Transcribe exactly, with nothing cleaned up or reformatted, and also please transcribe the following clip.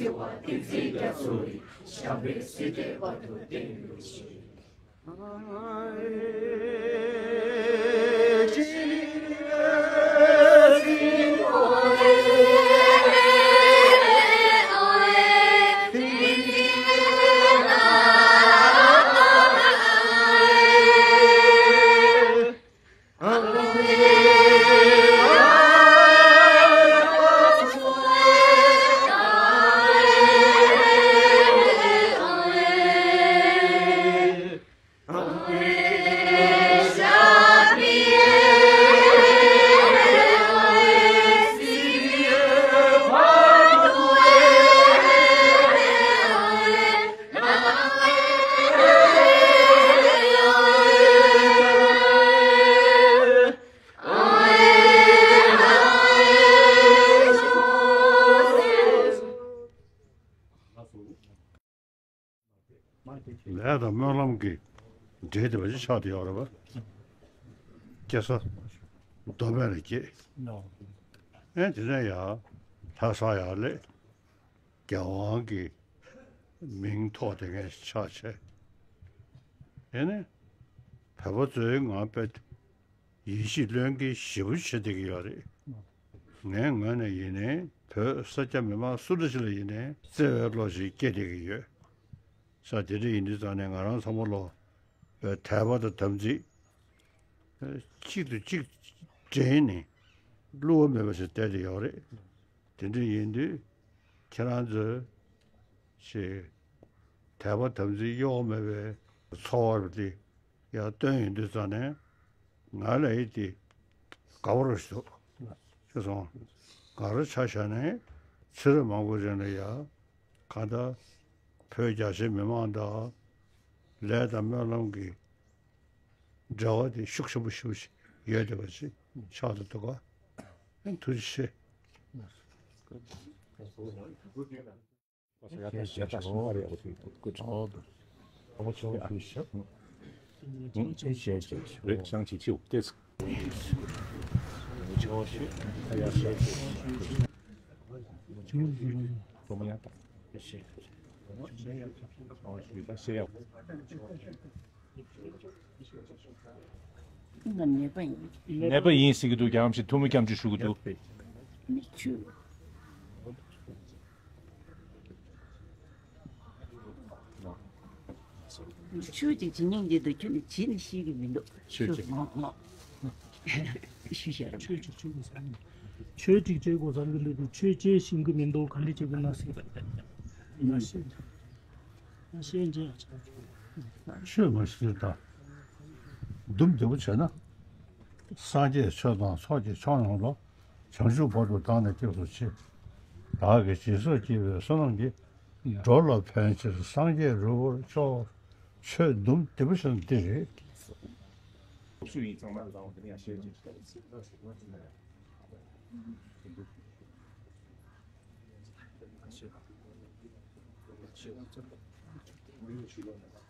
བདེ་བ་བསྟན་འཛིན་རྒྱ་མཚོ་ཡི་ཞབས་པད་སྲིད་མཐའི་བར་དུ་བརྟན་གྱུར་ཅིག། ལས་དང་སྨོན་ལམ་གྱི་འབྲེལ་བསྡད་པ་ཅིག་ཆགས་བསྡད་ཡོད་རེད་པ། སྐྱེ་ས་མདོ་སྨད་ལ་སྐྱེས། ཨེ་དེ་ནས་ཡར་ལྷ་ས་ཡར་སླེབས། རྒྱལ་དབང་གི་མིང་ཐོགས་བསྡད་མཁན་ཆགས་བྱས། དེ་ནས་བོད་པ་ཚོའི་ངང་དཔེ་ཡིད་ཆེས་བློས་འགེལ་ཞེ་པོ་བྱེད་བསྡད་ཀྱི་ཡོད་རེད། ངའི་ངོས་ནས་ཡིན་ནའི་བོད་སེར་སྐྱ་མི་མང་སུ་འདྲ་ཞིག་ལ་ཡིན་ནའི་བརྩེ་བའི་བློ་ཞིག་སྐྱེ་བསྡད་ཀྱི་ཡོད། ས་དེ་འདྲ་ཡིན་དུས་ཙང་ནས་ང་རང་ཚང་མ་ལོ་བོད་དད་པ་དང་དམ་ཚིག་གཅིག་ཏུ་གཅིག་འདྲེས་ནས་བསླུ་བ་མེད་པ་ཞིག་བསྡད་བསྡད་ཡོད་རེད། དེ་འདྲ་ཡིན་དུས་ཁྱེད་རང་ཚོས་ཞེས་དད་པ་དམ་ཚིག་གཡོ་བ་མེད་པའི་ཚོར་བ་དེ་ཡར་བཏོན་ཡོང་དུས་ཙང་ནས་ང་ལ་ཡིད་དེ་དགའ་པོ་རང་ཞིག་འདུག་ཤེས་སོང་། ང་རང་ཆ་བཞག་ནས་ཕྱི་རབས་མང་པོ་རིང་ལ་ཡ་གང་ལྟར་བོད་རྒྱ་ཆེ་མི་མང་དང་ལས་དང་སྨོན་ལམ་གྱི་འབྲེལ་བ་དེ་ཤུགས་ཆེན་པོ་ཞེ་པོ་ཞིག་ཡོད་བསྡད་པ་ཞིག་ཆགས་འདུག་ག་ཐུགས་རྗེ་ཆེ། ང་ནད་པ་ཡིན། ནད་པ་ཡིན་ཟེར་གྱི་འདུག་རྒྱལ་བ་རིན་པོ་ཆེ་ཐུགས་སྨོན་སྐྱབས་འཇུག་ཞུ་གི་འདུག་ཆོས་ཆོས་ཅིག་བྱེད་སྙིང་རྗེ་འདུག་ཁྱོད་ནི་བྱེད་ནི་ཤེས་ཀྱི་མི་འདུག་ཆོས་ཅིག་ངོ་ངོ་ཞུ་བཤད། ཆོས་ཅིག་ཆོས་ཀྱི་བསམ་ཆོས་ཅིག་བྱེད་དགོས་བསམ་གྱི་འདུག་ཆོས་ཅིག་ཤེས་ཀྱི་མི་འདུག་ག་འདྲ་བྱེད་དགོས་ན་ཟེར་ང་ཤེས། ཆོས་མ་ཤེས་དང་། སྡུམ་བདེ་པོ་བྱས་ན། སངས་རྒྱས་ཆོས་དང་ཚོགས་ཀྱི་མཆོག་རྣམས་ལ། བྱང་ཆུབ་བར་དུ་བདག་ནི་སྐྱེས་སུ་མཆི། བདག་གིས་སྦྱིན་སོགས་བགྱིས་པའི་བསོད་ནམས་ཀྱིས། འགྲོ་ལ་ཕན་ཕྱིར་སངས་རྒྱས་འགྲུབ་པར་ཤོག་ཆོས་སྡུམ་བདེ་པོ་བྱས་ན་འདི་རེད། སུ་ཡིན་ཚང་མ་ལ་དང་དེ་ནས་ཡང་བཤད་ཅིང་།